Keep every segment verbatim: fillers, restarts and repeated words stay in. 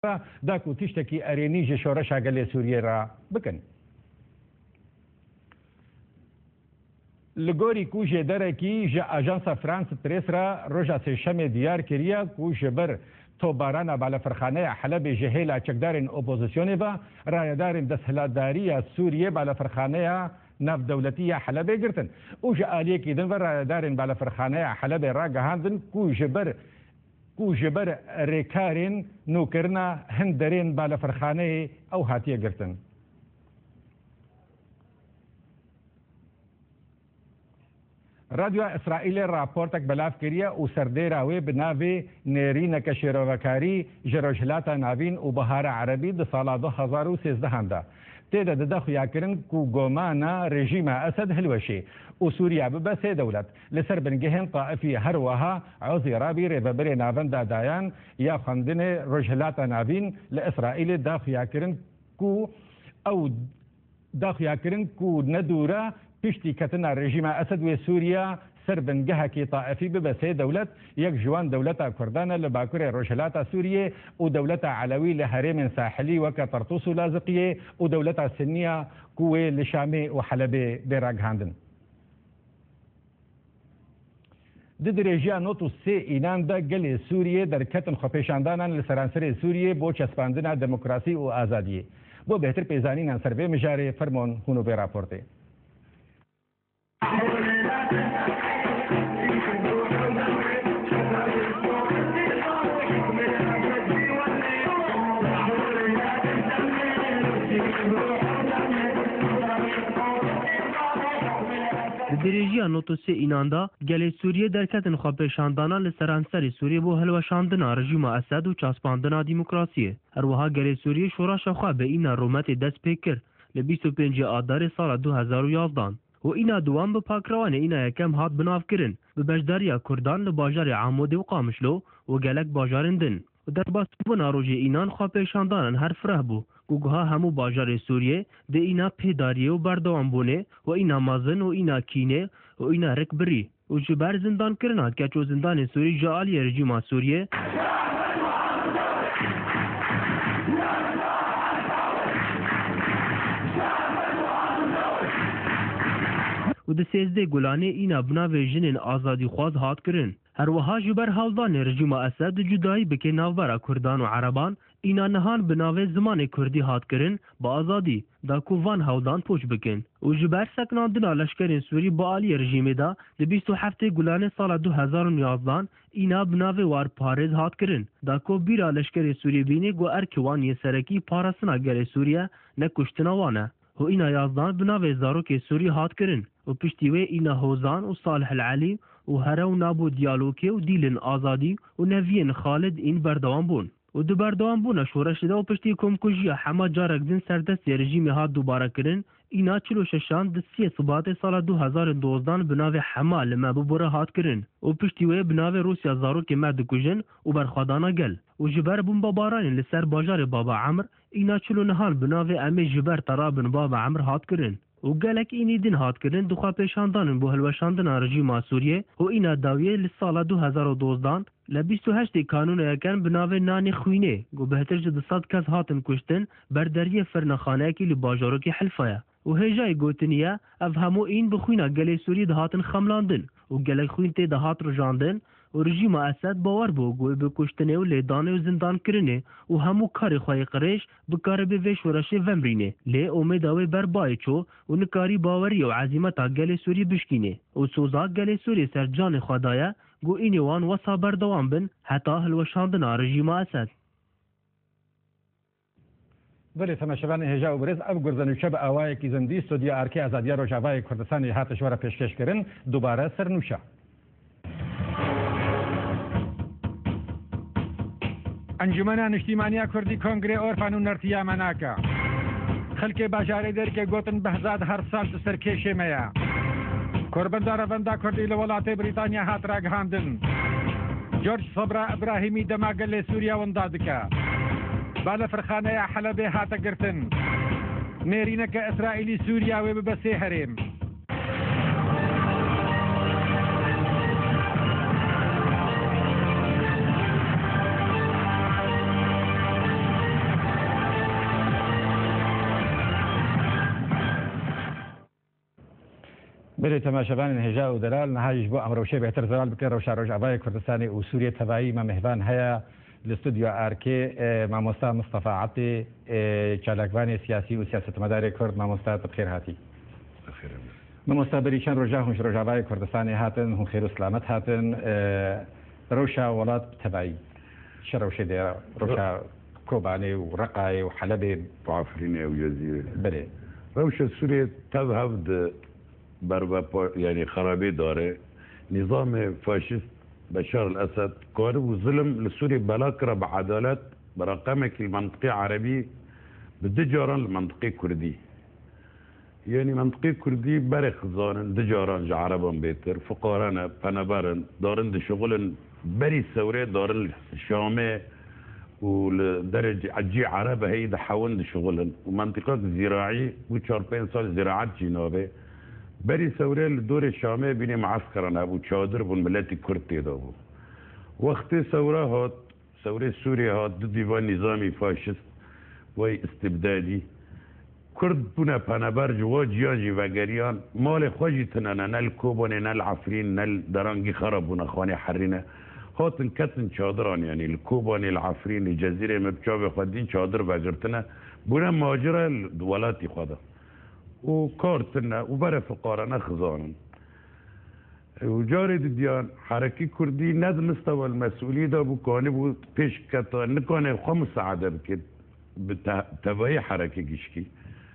da ku tiştekî erênî ji şoreşa gelê Sûriyê re bikin. Li gorî ku jêderekî ji Ajansa France Press re roja Sêşemê diyar kiriye ku ji ber topbarana balefirxaneya Helebê ji hêla çekdarên opozisyonê ve rayedarên desthilatdariya Sûriyê balefirxaneya navdewletî ya Helebê girtin û ji aliyekî din ve rayedarên balefirxaneya Helebê ragihandin ku ji ber ku ji ber rêkarên nûkirina hin derên balefirxaneyê ew hatiye girtin. Radyoya Îsraîlê raportek belav kiriye û serdêra wê bi navê Nêrîneke Şêrovekarî ji Rojhilata Navîn û Bihara Erebî di sala du hezar û sêzdehan de. Tê de dide xuyakirin ku gomana rejîma Esed hilweşê û Sûriya bibe sê dewlet. Li ser bingehên Taifî her wiha Ozî Rabî rêvebirê Navenda Dayan ya xwendinê Rojhilata Navîn li Îsraîlê da xuyakirin ku ew da xuyakirin ku ne dûre piştî ketina rejîma Esed wê Sûriya ser bingehekî Taifî bibe sê dewlet, yek ji wan dewleta Kurdan e li bakurê rojhilata Sûriyê û dewleta Elewî li herêmên sahilî weke Tertûs û Laziqiyê û dewleta Sinniya ku wê li Şamê û Helebê bê ragihandin. Di dirêjiya nod û sê înan de gelê Sûriyê derketin xwepêşandanan li seranserê Sûriyê bo çespandina demokrasî û azadiyê. Bo bêhtir pêzanînan ser vê mijarê, fermon hûn û vê raportê. Di dirêjiya nod û sê înan de gelê Sûriyê derketin xwepêşandana li seranserê Sûriyê bo hilweşandina rejîma Esed û çaspandina demokrasiyê. Her wiha gelê Sûriyê şoreşa xwe bi îna rûmetê dest pê kir li bîst û pêncê Adarê sala du hezar û yazdan û îna duwan bi pakrewanê îna yekem hat binavkirin, bi beşdariya Kurdan li bajarê Amûdê û Qamişlo û gelek bajarên din. Û derbasbûna rojê înan xwepêşandanan her fireh bû ku guha hemû bajarê Sûriyê di îna pêdariyê û berdewambûnê û îna mezin û îna kînê û îna rik birî û ji ber zindankirina keç û zindanên Sûrî ji aliyê rejîma Sûriyê û di sêzdeh Gulanê îna bi navê jinên azadîxwaz hat kirin. Her wiha ji ber hewldanê rejîma Esed cudayî bike navbera Kurdan û Ereban, îna nihan bi navê zimanê Kurdî hat kirin, bi azadî, da ku van hewldan pûç bikin. Û ji ber sekinandina leşkerên Sûrî bi aliyê rejîmê de di bîst û heftê Gulanê sala du hezar û yazdan îna bi navê warparêz hat kirin, da ku bîra leşkerê Sûrî bînê ku erkê wan yê serekî parastina gelê Sûrî ye, ne kuştina wan e. Û îna yazdan bi navê zarokê Sûrî hat kirin û piştî wê îna Hozan û Salih El Elî û Herew Nabo Diyalokê û Dîlin Azadî û Neviyên Xalid în berdewam bûn. Û di berdewambûna şoreşê de û piştî komkujiya hema carek din serdestê rejîmê hat dubare kirin, îna çil û şeşan di siyê Sibatê sala du hezar û dozdan bi navê Hema li me bibûre hat kirin û piştî wê bi navê Rûsya zarokê me dikujin û berxwedana gel û ji ber bombebaranê li ser bajarê Baba Emr, îna çil û nehan bi navê Em ê ji ber te rabin Baba Emr hat kirin û gelek înî din hat kirin di xwepêşandanên bo hilweşandina rejîma Sûriyê û îna dawiyê li sala du hezar û dozdan li bîst û heştê Kanûna Yekem bi navê Nanê Xwînê ku bêhtir ji du sed kes hatin kuştin ber deriyê firnexaneyekî li bajarokê Hilfa ye. Û hêjayî gotinî ye, ev hemû în bi xwîna gelê Sûrî dihatin xemlandin û gelek xwîn tê de hat rijandin û rejîma Esed bawer bû ku wê bi kuştinê û lêdanê û zindankirinê û hemû karê xwe yê qirêj bikaribe vê şoreşê vemrînê. Lê omêda wê ber bayê çû û nikarî baweriyê û ezîmeta gelê Sûrî bişkînê û soza gelê Sûrî ser canê xwe daye ku înê wan wesa berdewam bin heta hilweşandina rejîma Esed. Belê, temaşevanên hêja û birêz, ev gurzenûçe bi awayekî zindî Stûdyoya Arkê Azadiya Rojavayê Kurdistanê hate ji we re pêşkêş kirin. Dubare ser nûşa. Encûmena Niştîmaniya Kurdî Kongrê Orfa nûnertiya me nake. Xelkê bajarê Dêrikê gotin Behzad her sal di ser kêşê me ye. Korbenda Revenda Kurdî li welatê Brîtanya hat ragihandin. George Sabra Ibrahîmî dema gelê Sûriya winda dike. Balefirxaneya Helebê hate girtin. Nêrîneke Îsraîlî Sûriya wê bibe sê herêm. Belê, temaşevanên hêja û delal, niha jî ji bo em rewşê bêhtir zelal bikin, rewşa Rojavayê Kurdistanê û Sûriyê tevayî me mêvan heye li stûdyoya Arkê, e, mamosta Mistefa Ebdî, e, çalakvanê siyasî û siyasetmedarê Kurd. Mamosta, tu bi xêr hatî. Bi xêr hatî. Mamosta, berî çend roja hûn ji Rojavayê Kurdistanê hatin, hûn xêr û silamet hatin. E, rewşa welat bi tevayî çi rewşê de ye? Rewşa Kobanê û Reqayê û Helebê. Afrînê û Cezîrê. Belê. Rewşa Sûriyê tev hev di bervepa-, yanî xerabê dare. Nîzamê faşîst Beşar el-Esed karibû zilim li Sûriyê bela kira bi edalet, bi reqemekî li mentiqê erebî bi du caran li mentiqê kurdî. Yanî mentiqê kurdî berê xizan in, du caran ji ereban bêtir, fiqare ne, peneber in, darin dişixulin, berî sewrê darin li Şamê û li derê cî, cî erebe heyî dihewin dişixulin û mentiqek zîraî bû çar pênc sal zîraet jî nabe. Berî sewrê li dorê Şamê bînê mueskeran hebû, çadir bûn, miletî kurd tê de bû. Wextê sewre hat, sewrê Sûriyê hat, du dîva nîzamî faşîst wey îstibdadî. Kurd bûne peneber, ji wa ciya jî vegeriyan, malê xwe jî tune ne, ne li Kobanê, ne li Efrîn, ne li derangî xera bûne, xanê herî ne. Hatin ketin çadiran, yanî li Kobanê, li Efrînê, Cezîrê me bi çavê xwe dîn çadir vegirtine, bûne macire li welatî xwe de. Û kar tune û berê fiqarane xizanin. Û carê didiyan herekî kurdî ne di mistewa li mesûlî de bû, kanî bû pêş keta, nikane xwe misaade bike, bi te-, tevayî hereke gişkî.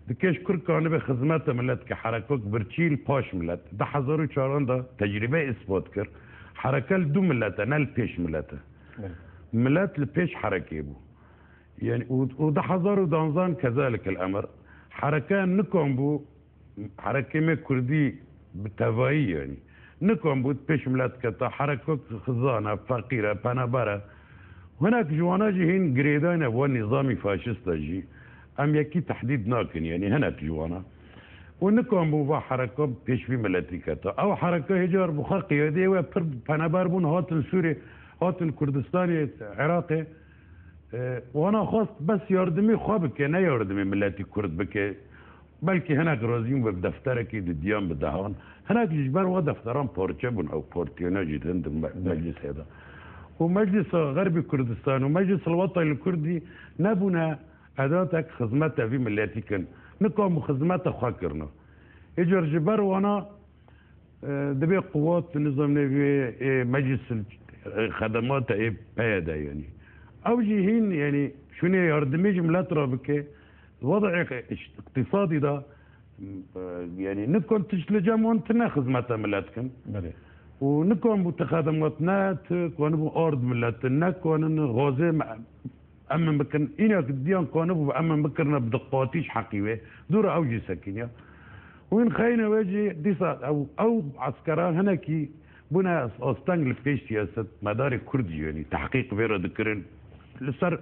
Di kêş kurd kanibe xizmete milet ke, herekok birçî li paş milet. Du hezar û çaran de tecrîbe îspat kir. Hereke li du milet e, ne li pêş milet e. Evet. Milet li pêş herekê bû. Yani, û, û du hezar û danzan kezalik el emir. Hereke nikan bû, herekê me kurdî bi tevayî, yani. Nikan bû pêş milet keta, hereke xizan e, feqîr e, peneber e. Hinek ji wana jî hîn girêdayne wan nîzamî faşîst de jî. Em yekî tehdîd nakin, yani hinek ji wana. Û nikan bû va hereke pêş vî miletî keta. Ew hereke hêcar bi xwe qiyadê we pir peneber bûn, hatin Sûrê, hatin Kurdistanê, Iraqê. E, wana xwest bes yardimî xwe bike, ne yardimî miletî kurd bike. Belkî hinek razî bûn bi defterekî didiyan bi dehan. Hinek jî ji ber wa defteran parçe bûn, ew partiyana jî di hin di me-, Evet. meclisê de. Û Meclisa Xerbî Kurdistan û Meclis el Wetanî Kurdî nebûne edatek xizmete vî miletî kin. Nikan bi xizmete xwe kirina. Êcar ji ber wana E, divê quwat, nizam nevê, e, meclis, e, xedemata ê P Y D, yani. Ew jî hîn, yani, şûnê yardimê ji milet re bike. Wadê iqtisadî de, e, yani, nikon tişt li cem wan tine xizmeta milet kin. Belê. Û nikon bû ti xedemat ne, ti konibû ard milet, ne konin gazê me-, Em min bikin, îna ku diyan kanibû, em min bikirine bi diqatî ji heqî wê. Dûra ew jî sekiniya. Û hîn xeyne wê jî dîsa ew, ew eskera hinekî bûne asteng li pêş siyasetmedarê Kurd jî, yanî tehqîq vê re dikirin. Li ser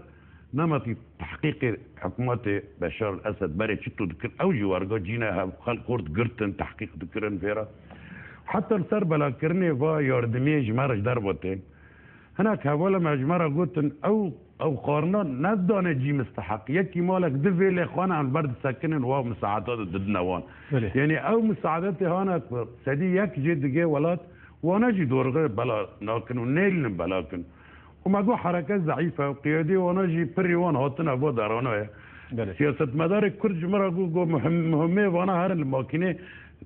nemetî tehqîqê hikûmetê Beşar el Esed berê çito dikir, ew jî werga cîne hev xelk Kurd girtin, tehqîq dikirin vê re. Heta li ser belakirinê va yardimiyê ji me re ji derve tên. Hinek hevala me ji me re gotin, ew, ew xwarina nedane cî misteheq. Yekî malek di vêlê xwe ne, em ber disekinin, wa misaada didine wan. Belê. Yanî ew misaadetê hane ku sedî yek jê digê welat, wana jî dorxe bela nakin û nêlinin bela kin. Û me got hereke zeîf e, qiyadê wana jî pirî wan hatine va derana ye. Belê. Siyasetmedarê Kurd ji min re got, got, muhim-, muhimê vana herin li makînê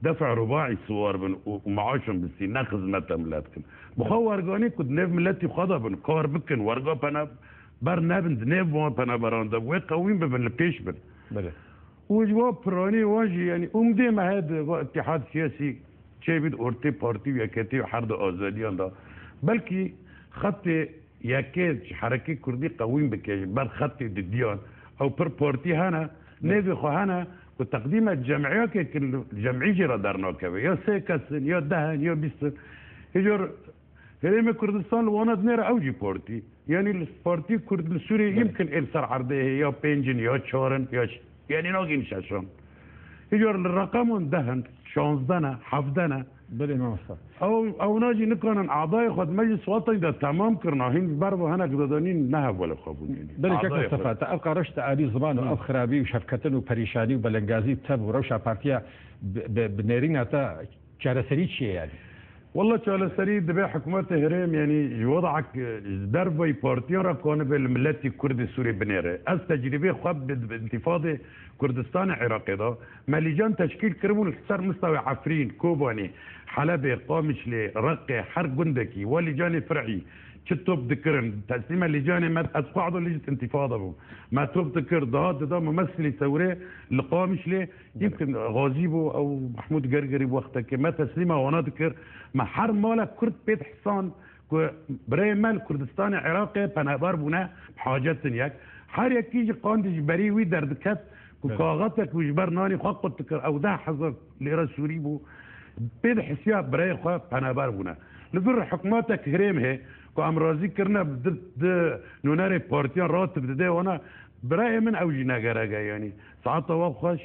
def rubaî siwar bin û, û maaşan bisî, ne xizmeta milet kin. Bi xwe werganî ku di nêv miletî xwe de bin, kar bikin, werga pene ber nebin, di nêv wan penaberan de wê qewîn bibin, li pêş bin. Belê. Û ji wan piranî wan jî, yanî umdê me heye di va îtîhad siyasî çêbî di ortê partî û yeketî û her di azadiyan de. Belkî xetê yekê ji herekê kurdî qewîn bike ji ber xetê didiyan. Ew pir partî hene, nêvê xwe hene ku teqdîme cemiyakê kin, cemî jê re dernakeve. Ya sê kes in, ya deh in, ya bîst in. Hêjar Herêmê Kurdistan li wana dinêre ew jî partî. Yanî li partî Kurd li Sûriyê Belê. yimkin ên ser erdê heye ya pênc in, ya çar in, ya ş-, yanî nagîn şeşan. Hêjar li reqeman deh in, şazdeh ne, hevdeh ne. Belê mamosta. Ew, ewna jî nikanin adayê xwe di Meclis Wetanî de temam kirina. Hîn ber bi hinek dadanîn ne hevalê xwe bûn, yanî. Belê kek Adayê Mustafa, xwe. Te ev qarişt te alî ziman û Hı. ev xirabî û şefketin û perîşanî û belengazî tev û rewşa partiya bi, bi, bi nêrîna te Çareserî çi ye yanî? Walla çareserî dibe hikûmetê herêm, yanî ji wedek, e, ji derveyî partiyan re kanibe li miletî Kurdê Sûrê binêre. Ez tecrîbê xwe bi, bi întîfadê Kurdistanê Iraqê de me lîcan teşkîl kiribûn li ser mistewê Efrîn, Kobanê, Helebê, Qamişlê, Reqê, her gundekî, we lîcanê fir'î, çi top dikirin, teslîme lîcanê me, ez xwe edo lîjit întîfada bûm. Me top dikir, dihat dida mumesilî sewrê li Qamişlê, Yimkin Xazî bû, ew Mehmûd Gergerî bi wextekê me teslîma wana dikir. Me her malek Kurd pê dihisan ku birayê me li Kurdistanê Iraqê penaber bûne, bi hacet in yek. Her yekî jî qandî ji berî wî derdiket ku Belê. kaxetek wî ji ber nanî xwe qut dikir. Ew deh hezar lêre Sûrî bû. Pê dihisiya birayê xwe penaber bûne. Li vir hikûmetek hirêm hê ku em razî kirine di, di nûnerê partiyan ratib dide wana, birayê min ew jî negerek e yanî. Saeta we xweş.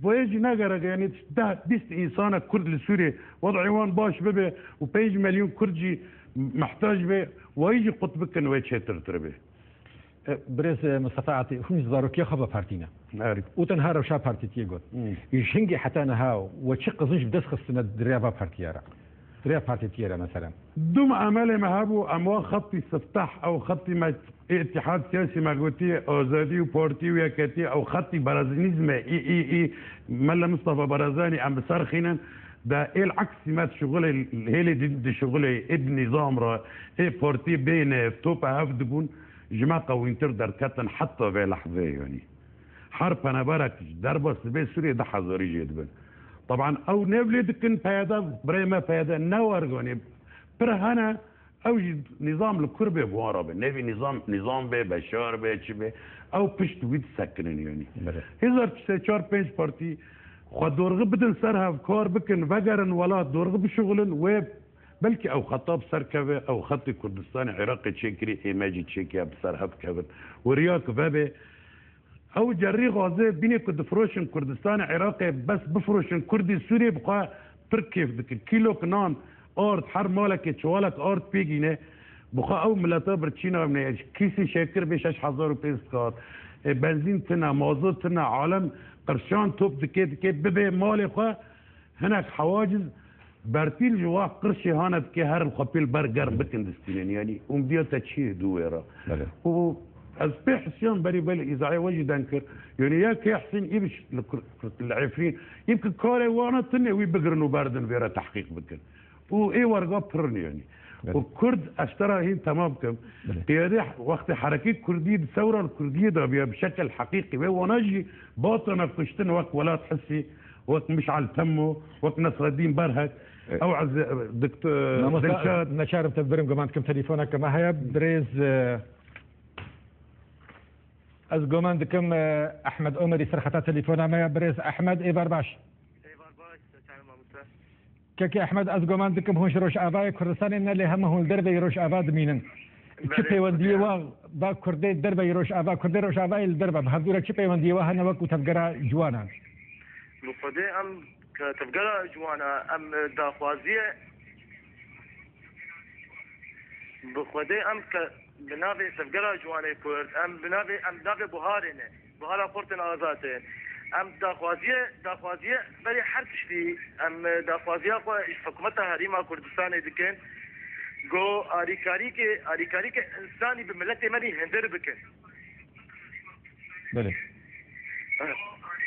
Boyê jî negerek e, yanî deh bîst însana Kurd li Sûriyê wed'ê wan baş bibe û pênc milyon Kurd jî mihtac be, wayî jî qut bikin wê çêtirtir be. E, birêz, e, Mistefa Atî, hûn ji zarokiya xwe ve partî ne? Erê. Û tenha rewşa partîtiyê got. Hmm. Ji hingê heta niha we çi qizin ji bi dest xistine di rêya va partiya re? Di rêya partîtiyê re mesela? Du muamelê me hebû, em wa xetî sifteh, ew xetî me Ê îtîhad siyasî me gotî, Azadî û Partî û Yeketî ew xetî Barazanîzm e, î, î, î, Mela Mistefa Barazanî em bi ser xînin, de êl eksî me dişuxulê, hêlê din dişuxulê, ê bi nîzam re, ê partî bêne, topa hev dibûn, ji me qewîntir derketin heta vê lehzeyê yanî. Her penaberek ji derba sibê Sûriyê du hezarî jê dibin. Teban ew nêv lê dikin P Y D, birê me P Y D ne werganê, pir hene, Ew jî nîzam li kur bê bi wan re be. Nevî nîzam, nîzam bê, Beşar bê, çi bê. Ew pişt wî disekinin yanî. Belê. Hêza çi se çar pênc partî xwe dorxî bidin ser hev, kar bikin, vegerin welat, dorxî bişuxulin, wê belkî ew xeta bi ser keve, ew xetê Kurdistanê Iraqê çêkirî, ê me jî çêkiya bi ser hev kevin. Weriya ki vebe, Ew cerrî gaze bînê ku difiroşin Kurdistanê Iraqê, bes bifiroşin Kurdî Sûriyê bi xwe pir kêf dikin. Kîlok nan ard, her malekê çuwalek ard pêgîne, bi xwe ew mileta birçîna bine. Kîsî şekir bê şeş hezar û pênc sed kat. E, benzîn tine, mazot tine, alem qirşan top dike, dike bibe malê xwe. Hinek hewaciz berpîl ji wa qirşê hane dike, herin xwe pêl ber germ bikin distînin. Yanî umdiya te çi ye di wê re? Belê. Û ez pê hisiyan berî belê îzayê we jî deng kir. Yanî ya kê Hesîn î biş li kur-, li Efrîn, î ki karê wana tune wî bigirin û berdin vê re tehqîq bikin. Û ê werga pirin yanî. Belê. Û Kurd ez te re hîn temam kim. Belê. Qiyadê wextê herekê Kurdî di sewra li Kurdiyê de biya bi şekil heqîqî wê wana jî batana kuştin wek Welat Hisî, wek Mişal Temmo, wek Nesreddîn Berhek, E, ew ez, Doktor Mamosta, Dilşad. Neçarim te birim, guman dikim telefoneke me heye. Birêz, e, ez guman dikim, e, Ehmed Omerî ser xeta telefona me ye. Birêz Ehmed, êvar baş. Êvar baş, Seçan Mamosta. Kekê Ehmed, ez guman dikim hûn ji Rojavayê Kurdistanê ne, lê hema hûn li derveyî Rojava dimînin. Çi Belê, peywendiyê belê. wa da Kurdê derveyî Rojava, Kurdê Rojavayê li derve, bi hevdû re çi peywendiyê wa hene wekû tevgera ciwanan? Bi Xwedê em ke tevgera ciwana, em daxwaziye, bi Xwedê em ke bi navê tevgera ciwanê Kurd, em bi navê, em navê Buharê ne. Buhara Xortên Azad e. Em daxwaziye, daxwaziye berê her tiştî, em daxwaziya xwe ji hikûmeta Herêma Kurdistanê dikin. Go alîkarîkê, alîkarîkê însanî bi miletê me dî hindir bikin. Belê.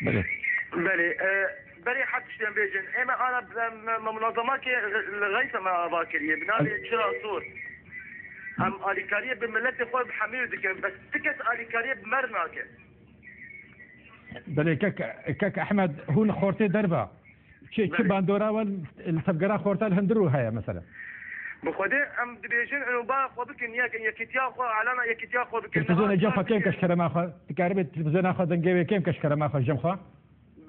Belê. Belê, e, berê her tiştî em bêjin. Ê me ana, em, me munazemakê li Xeysa me ava kiriye. Bi navê Çira Sor. Em alîkariyê bi miletê xwe bi hemî dikin. Bes ti kes alîkariyê bi mer nake. Belê kek, kek Ehmed, hûn xortê derve. Çi, çi Belê. bandora we li tevgera xorta li hundir û heye mesela? Bi Xwedê em dibêjin, û ba xwe bikin yek, yekîtiya xwe, alana yekîtiya xwe bikin. Televîzyona Niha cem xwe kêm ke ji kerema xwe, dikaribê televîzyona xwe dengê wê kêm ke ji kerema xwe cem xwe?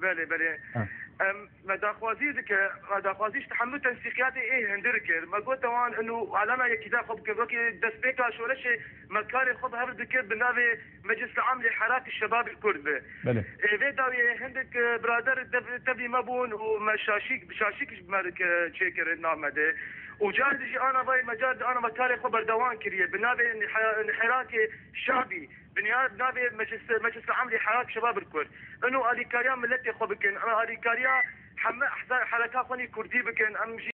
Belê, belê. Ha. Em, me daxwazî dike, me daxwazî ji hemû tensîqiyatê ê hundir kir. Me got wan, û alana yekîtiya xwe bikin. Wekî destpêka şoreşê me karê xwe bi hev dikir bi navê Meclis Am li Herakî Şebabî Kurd bi. Belê. Ê, vê dawiyê hindik, e, birader dev-, tevlî me bûn û me şaşîk, bi şaşîk ji me re, e, çêkirin namede. Û car di jî ana vay me car di ana me karê xwe berdewam kiriye. Bi navê Niha-, Niherakê Şabî. Bi nia-, navê Meclis, Meclis Am li Herak Şebabî Kurd. Ino alîkariya miletê xwe bikin. Ino alîkariya heme ehza-, hereka xwe nî kurdî bikin, em jî